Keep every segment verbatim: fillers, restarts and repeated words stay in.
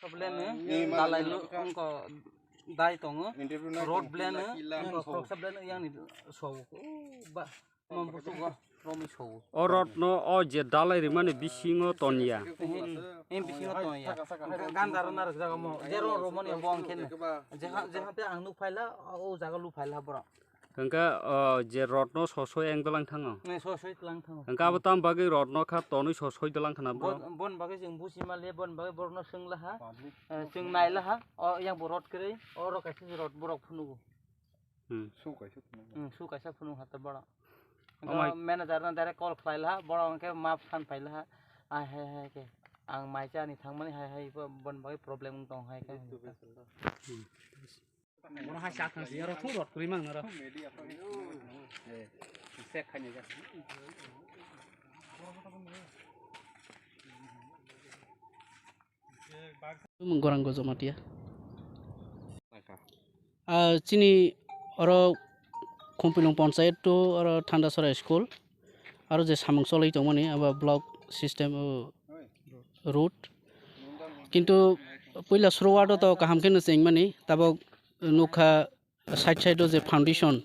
Problem ni dalai lu ongko dai tongo. Road plan ni ongko khoroksa plan ni yang ni so. Ba. Mom busugo romi so. O road no o je dalai rimani bisingo tonya. Em bisingo tonya. Gandaro narok jaga mo. Jero romani bong khen. Jeha jeha te ang nuk phaila o jaga lu phaila bro. Hwnkhe, o, je road no sosoi ang dolang thango. Nai sosoi tlang thango. Hwnkhe abo tam bagwi road no kha tonwi sosoi dolang khana bro. Bon, bon bagwi jeng busi male, bon bagwi borok no swngla ha. Jeng naila ha. O yang bo road kwrwi, o rok kaisa road borok phunugo. Hmm. Su kaisa phunu. Hmm, su kaisa phunu ha ta boro. Amai- Manager no direct call khlai la ha, boro hwnkhe ma phan phai la ha. Ai hai hai ke. Ang mai cha ni thangmani hai hai bo bon bagwi problem wng tong hai khe. Hmm. Bono hai sak thang si, aro thung rot kwrwi mang naro. Eh, sek khai ni ja. Mung gorang go jomatia. Ah, chini oro Khumpilung Panchayat to oro Thandasora School. Aro je samung cholwi tongmani abo block system, o, road. Kintu puila suruwato to kaham kheno chengmani, tabok nukha side side o je foundation,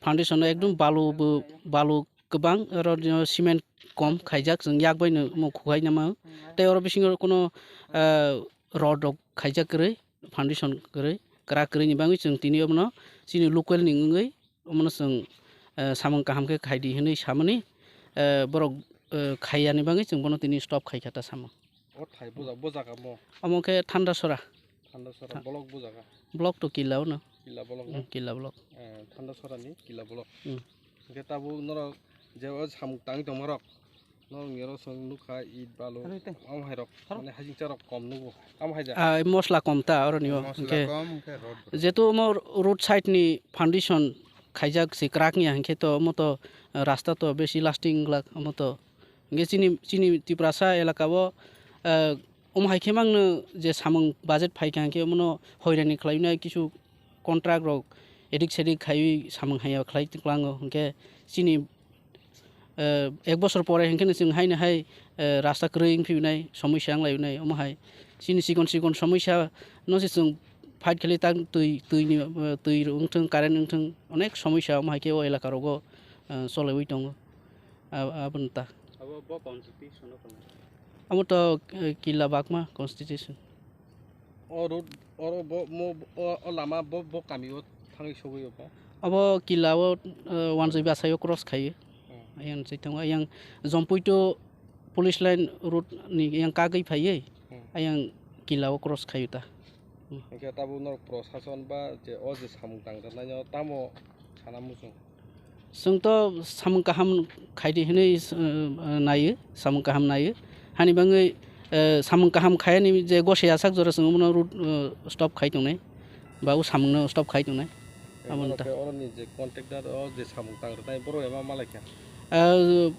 foundation o ekdum balu bo, balu kwbang, oro cement kom khaijak, chwng yak bai no omo khukhai nama. Tei oro bisingo kuno, ah, rod rok khaijak kwrwi, foundation kwrwi, kwrak kwrwi ni bagwi chwng tini obono chini local ni wngwi omono chwng, eh, samung kaham khe khai di hinwi samani, eh, borok, eh, khai yani bagwi chwng bono tini stop khai kha ta samung. O thai boja, boja kha mo? Omo khe Thandasora. Thandasora, block boja kha? Block to Killa ono. Killa block no? Mm, Killa block. Eh, Thandasora ni Killa block. Mm. Hwnkhe tabuk norok je o samung tangwi tongma rok, norok ni oro chwng nukha it balu, amo hai rok, mane hasingcha rok kom nugo, amo hai ja. Ah, mosla kom ta oro ni o, hwnkhe kom, hwnkhe road. Jetu omo road side ni foundation khaijak se kwrak ya, hwnkhe to omo to, ah, rasta to besi lasting glak omo to. Hwnkhe chini, chini Tiprasa elaka o, ah, omo hai khe mangno je samung budget phai kha, hwnkhe omono hoirani khlai nai kisu contract rok edik sedik khaiwi samung haiya khlai twklango, hwnkhe chini, eh, ek bosor pore hwnkhe no chwng haino hai, eh, rasta kwrwi wngphi nai, somosya wnglai nai, omo hai chini chikon chikon somosya no se chwng fight khlai tang twi, twi ni, eh, twi wngthwng, current wngthwng, onek somosya omo hai khe o elaka rogo, eh, cholaiwi tongo. Ab-, aboni ta. Abo bo constitution o tong. Amo to, eh, Killa Bagma constitution. O road, oro bo, mo, o, o lama bo, bo kami o thangwi sogwi o bo? Abo Killa o, eh, Wanjoi Basai o cross khaio. Hmm. Ayang chai tongo, ayang Jompui to police line road ni yang kagwi phaiwi, Hmm. ayang Killa o cross khaio ta. Hmm. Hwnkhe tabuk norok prosason ba je o je samung tangjaknai no tamo sana muchung? Chwng to samung kaham khaidi hinwi, eh, naio, samung kaham naio. Hani bagwi, eh, samung kaham khayani je gosai asak jora chwng omono road, eh, stop khai tongnai, ba o samungno stop khai tongnai. Abo wngkha. Oroni je contractor o je samung tang rwnai borok ema malaikha? Eh,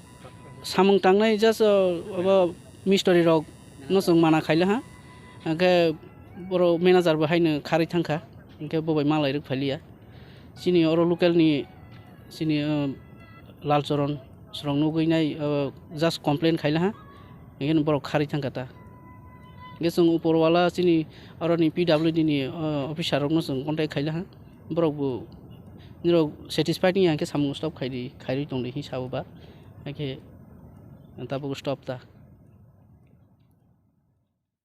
samung tangnai just, eh, abo mistori rok no chwng mana khaila ha. Hwnkhe borok manager bo haino kharwi thangkha. Hwnkhe bo bai malai rwk phailiya. Chini oro local ni chini, uh, Lalchoron srong nugwi nai, uh, just complain khaila ha, hwnkhe borok kharwi thangkha ta. Hwnkhe chwng upor wala chini oroni P W D ni, uh, officer rokno chwng contact khaila ha, borok bo nirok satisfied wngya hwnkhe samung stop khaidi, khairwi tongdi hinwi sabo ba, hwnkhe tabuk stop ta.